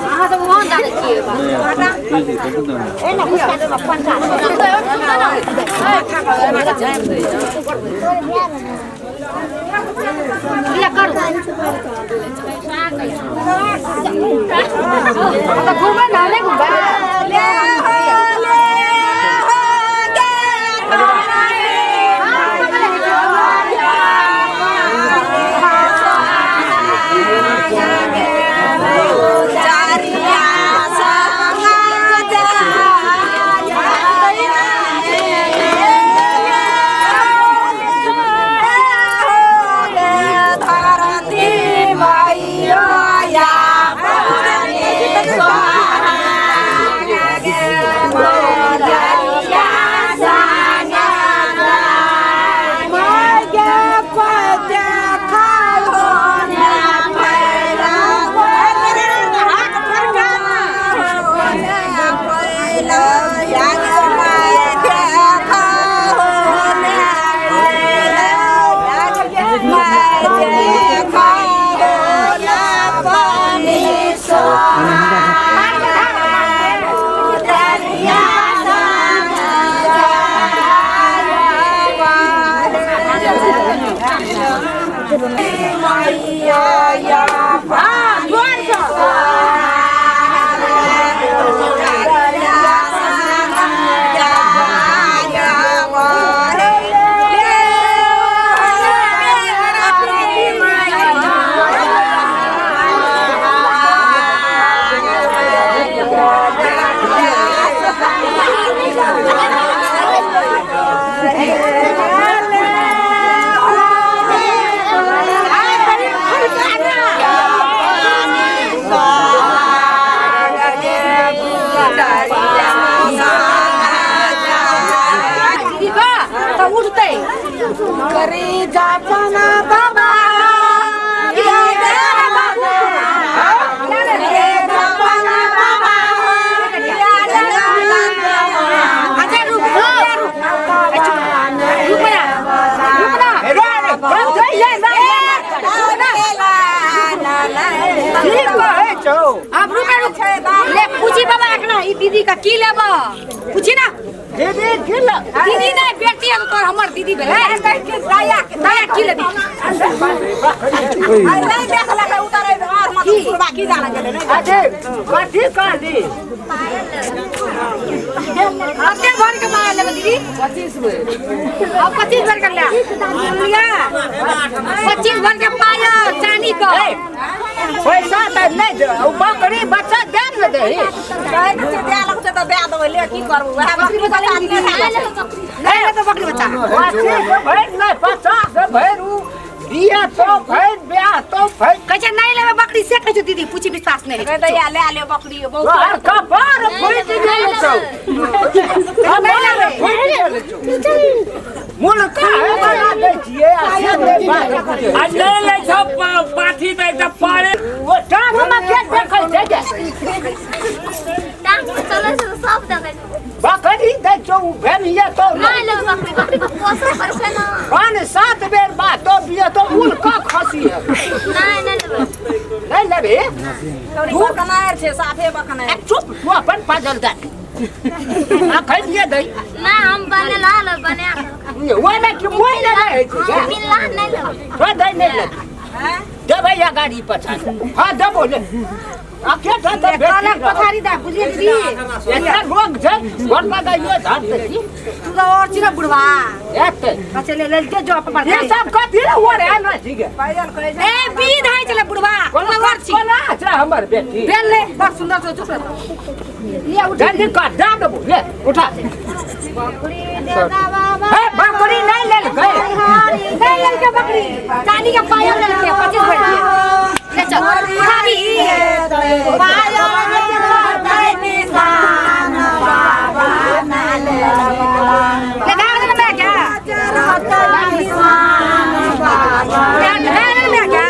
अहाँ सब वहाँ जानै छियै। घुमबै ने, नहि घुमबै। उठतै करी जापना बाबा। अब रुक रुक ले, पूछी बाबा एखना ई दीदी का की लेब, पूछी ना। दीदी की ले? दीदी नहीं, बेटी है तोर, हमर दीदी भेलै। दया दया की लेबी? कथी कहली? कते भर के माल लेबै दीदी? 25 भर। अब 25 भर के ले लिया, 25 भर के पायल चांदी के। पैसा तऽ नहि दे, बकरी बच्चा दे ने दही। नहीं ले तो बकरी बच्चा। 25 भरि नहि, 50 भरि उ दिया तो भरि ब्याह तो भरि। कहै छै नहीं लेबै बकरी से, कहै छै दीदी पूछी, विश्वास नहीं। तोहर कपार फूटि गेल छौ, कपार फूटि गेल छौ। मूल काहे बना दै छियै आ से नहि बात बुझै। आ नहि लै छौ पाठी तऽ एकटा पारे। ओ टांगमे के देखै छै गे? टांग पर चलै छै तऽ सब देखै छै। बकरी दै छौ, उ भेड़िया तो नहि लेबै बकरी, बकरी के पोसऽ पड़ै छै ने। पाँच सात बेर बात तो बिया तो उल का खसी है। नहि, नहि लेबै। नहीं लेबे? साफे बकनार। चुप तू, अपन पाजल दे आ खैलिए दै। नहि, हम बनेला लेबै बना कऽ। ओहिमे कि मोहि ले रहै छै गे? मिलला नहि लेबै। तो दै नहि लेबै देबै या गाड़ी पछाड़। हाँ देबो ले, आ के तऽ बेटी कहलक पथारी दा, बुझलियै दीदी? एकटा रोग छै, घर लगाइयो धान दै छी। तू तऽ और छी ने बुढ़वा। एते अच्छा ले ले जो अपन। ये सब कथी रे ओरे आनो छी गे? ए बीध है चले बुढ़वा, कोना और छी। कोना छै हमर बेटी? बेल ले, बड़ सुंदर छै, चुप रह ले, उठ। जल्दी कर, दे देबो, ले उठा। हे बकरी नहीं लेलकै। नहीं लेलकै बकरी, चांदी के पायल लेलकै 25 भर के। ले चल, उठाबी। ले दाग दे मैं क्या ले ले मैं क्या।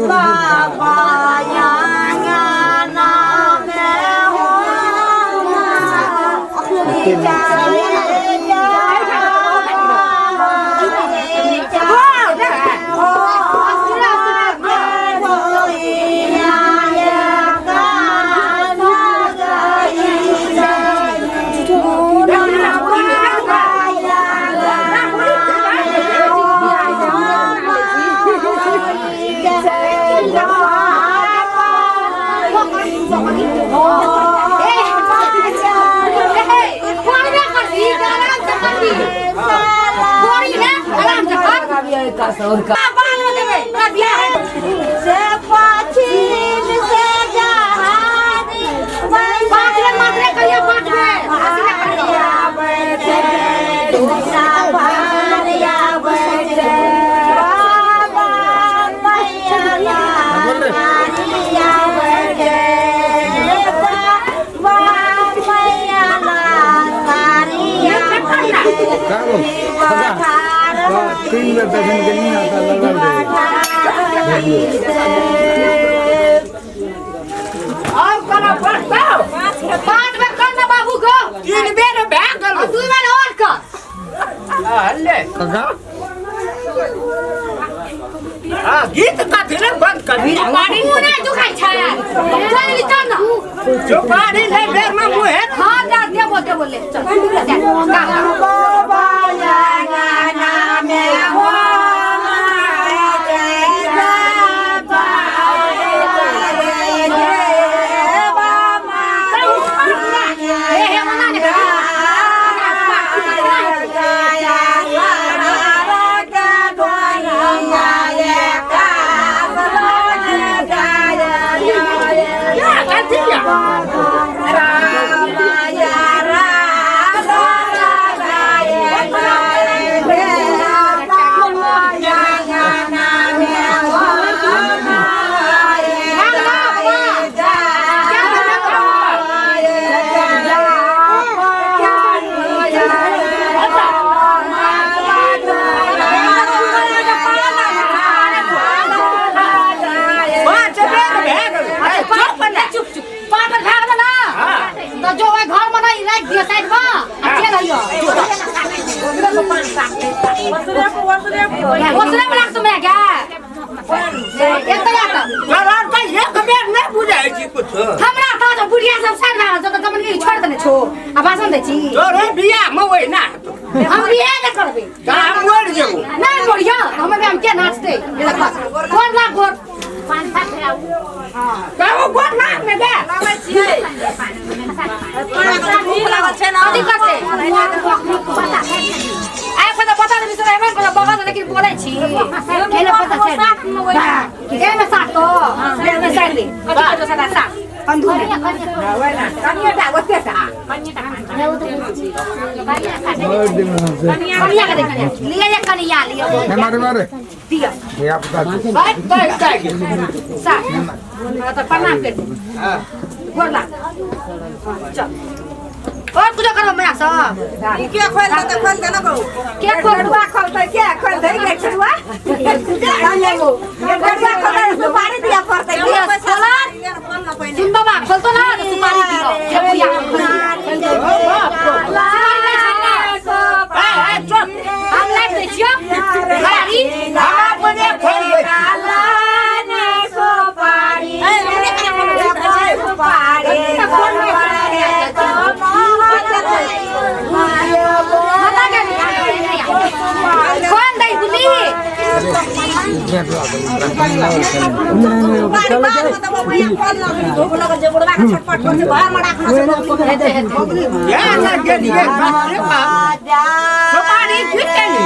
बाबा। बाल में देबै तोरा बियाह है से पछिम से जहानी पाँच बेर मात्रे कहियो 5 बेर तीन बेर दर्शन के नहीं आता लगल रहे। और करा पड़ताओ 5 बेर कर ना बाबू को 3 बेर भए गेल और 2 बेर और कर हल्ले काका हां गीत कथी ने बंद कर मुँह नहीं दुखाइ छै चल ली चल ना सुपारी ले बेर में मुँह है हाँ जा देबो देबो ले चल जा हे हे मना ने क्या कथी या पाँच बेर भए गेल चुप ने चुप चुप 5 बेर भए गेल ना तो जो ओइ घर में नहीं राखि दियो साइड में आ चल आइयो ओसरे में राख तुम क्या एतऽ आ तऽ तोरा तऽ एक बेर नहि बुझाइ छी कुछो हमरा तऽ जो बुढ़िया सब साइड भए गेल छौ तऽ कमन के छोड़ देने छौ आ भाषण दै छी तोरे बियाह में ओहिना हेतौ हम बियाह नहि करबै तऽ हम मरि जेबौ नहीं मरिया हमें हम के नाचते गोर लाग गोर कहू गोर नाक में दे कथी करते आइ पता पता नहीं बिसरै एमन पता बगल लेकिन बोलै छी एमे साथ तो एमे साइड दे कथी करतो सादा साथ कंधू में कनिए टा ओते टा और दिन से कनिया के देख लिया या कनिया लिया मारे मारे दिया ये आप बता दो तै तै साथ तो प्रणाम कर गोर लाग चल और कुछ करबो मेरा सब के खोल दे खोल दे ना बहू के खोलबा खोलतै के खोल दे के छुआ ये खोलतै सुपारी दिया पड़तै सुन बाबा खोलतो ना तो सुपारी दियो जे बुढ़िया सुपारी नहीं छै ना ए चुप हम लाइट दै छियो गाड़ी हम अपने खोल दै छी। बता के खोल दै बुली या ना गेलियै बाप रे बाप सुपारी खिचली